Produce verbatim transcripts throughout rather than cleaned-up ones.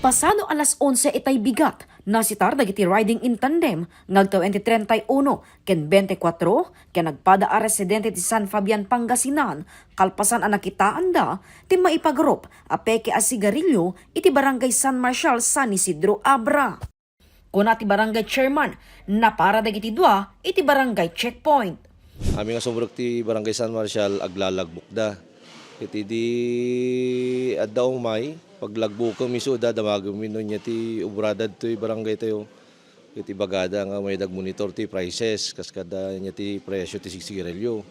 Pasado alas onse itay bigat, nasitar dagiti riding in tandem nga agtawen ti treinta y uno ken beintikwatro ken agpada a residente ti San Fabian, Pangasinan, kalpasan a nakitaanda ti maipagurup a peke a sigarilyo iti Barangay San Marcial, San Isidro, Abra. Kuna ti barangay chairman, napara dagiti dua iti barangay checkpoint. Amin nga sumrek ti Barangay San Marcial, aglalagbokda. Ket idi adda umay, paglagbokem isuda, damagenmi no ania ti obrada ditoy barangay tayo. Ket ibagada nga mayat agmonitor ti prices, kas kada ania ti presyo ti sigsigarilyo.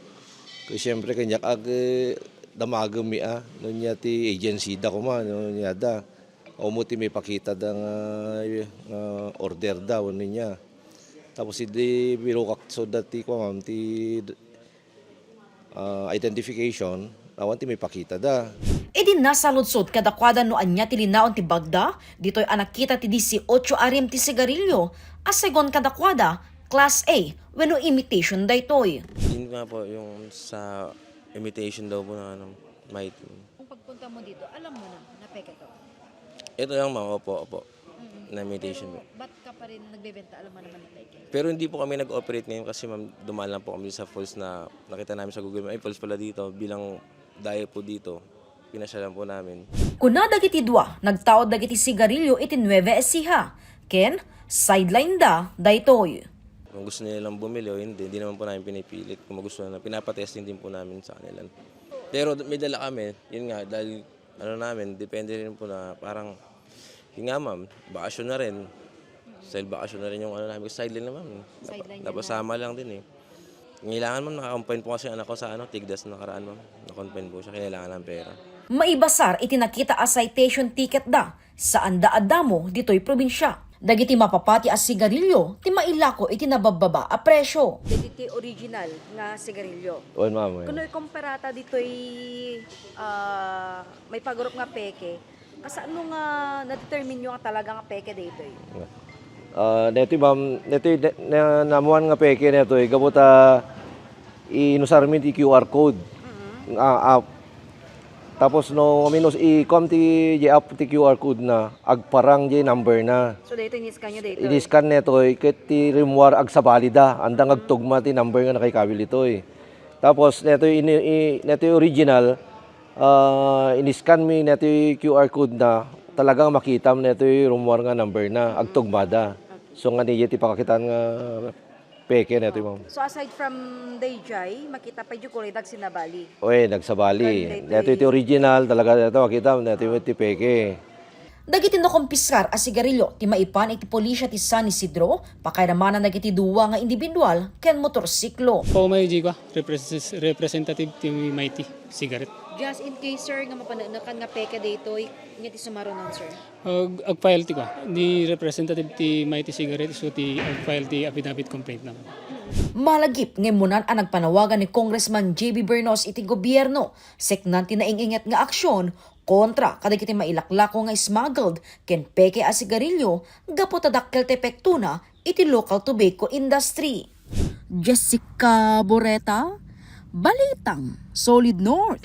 Ket siyempre, kaniak ag-, damagenmi a, no ania ti agency da koma, no ania da. Ummo ti maipakita da nga, nga order da, wenno ania. Tapos idi birokak so dati, kua, ma'am, ti, ah, identification, awan ti maipakita da. Idi nasaludsod kadakuada no ania ti linaon ti bagda, ditoy a nakita ti dieciocho a rim ti sigarilyo, a segun kadakuada, Class A, wenno imitation daytoy. Yun nga po, yung sa imitation daw po na ano, might Kung pagpunta mo dito, alam mo na na peke to? Ito lang, ma'am. Opo, opo. Mm. Na imitation po. Pero ba't ka pa rin nagbebenta? Alam mo naman na peke. Pero hindi po kami nag-operate ngayon kasi, ma'am, dumaan lang po kami sa falls na nakita namin sa Google Map. Ay, falls pala dito. Bilang dayo po dito, pinasyalan po namin. Kuna dagiti dua, nagtaud dagiti sigarilyo iti Nueva Ecija, ken sideline da daytoy. Kung gusto nilang bumili o hindi, hindi naman po namin pinipilit. Kung magustuhan na, pinapatesting din po namin sa kanila. Pero may dala kami, yun nga, dahil ano namin, depende rin po na parang, yun nga, ma'am, bakasyon na rin. Dahil bakasyon na rin yung ano namin, sideline na, ma'am. Sideline na, ma'am. Napasama lang din eh. Kailangan, ma'am, naka-confine po kasi anak ko sa ano, Tigdas nakaraan, ma'am. Na-confine po siya, kailangan ng pera. Maibasar iti nakita a citation ticket da, saanda a damo ditoy probinsia. Dagiti mapapati a sigarilyo ti mailako iti nababbaba a presyo. Dagiti original nga sigarilyo. Wen, ma'am, wen. Kuno ikomparata ditoy, ah, maipagurup nga peke, kasano nga na-determine nyo nga talaga nga peke daytoy? Ah, daytoy, ma'am, daytoy, da-, na-, naammuan nga peke daytoy, gapu ta inusarmi ti Q R code. Mm-hmm. Ah, ah, Tapos no minus, i-, kuam ti, di app ti Q R code na, agparang di number na. So, daytoy, in-scan nyo daytoy? In-scan netoy, ket ti rimmuar agsabali da, andang agtugma ti number nga nakaikabil ditoy. Tapos, netoy, ini-, i-, netoy original, ah, in-scan mi netoy Q R code na, talagang makitam netoy rimmuar nga number na, agtugma da. So, nga niya ti pakakitaan nga peke netoy, ma'am. So, aside from dayjay, makita pay diay uray dagsabali? Oy, nagsabali. Daytoy ti original talaga, daytoy makita, daytoy ti peke. Dagiti nakumpiskar a sigarilyo ti maipan iti pulisya ti San Isidro, pakairamanan dagiti dua nga individual ken motorsiklo. Paul Mayuji, kua, repres-, representative ti Mighty Cigarette. Just in case, sir, nga mapaneknekan nga peke daytoy, ania ti sumarunan, sir? Ag-, ag-file ti kua, ni representative ti Mighty Cigarette, so ti ag-file ti affidavit complaint na. Malagip nga immunan a nagpanawagan ni Congressman J B Bernos iti gobierno, seknan ti naing-inget nga aksyon kontra kadagiti mailaklako nga smuggled ken peke a sigarilyo gapu ta dakkel ti epektona iti local tobacco industry. Jessica Boreta, Balitang Solid North.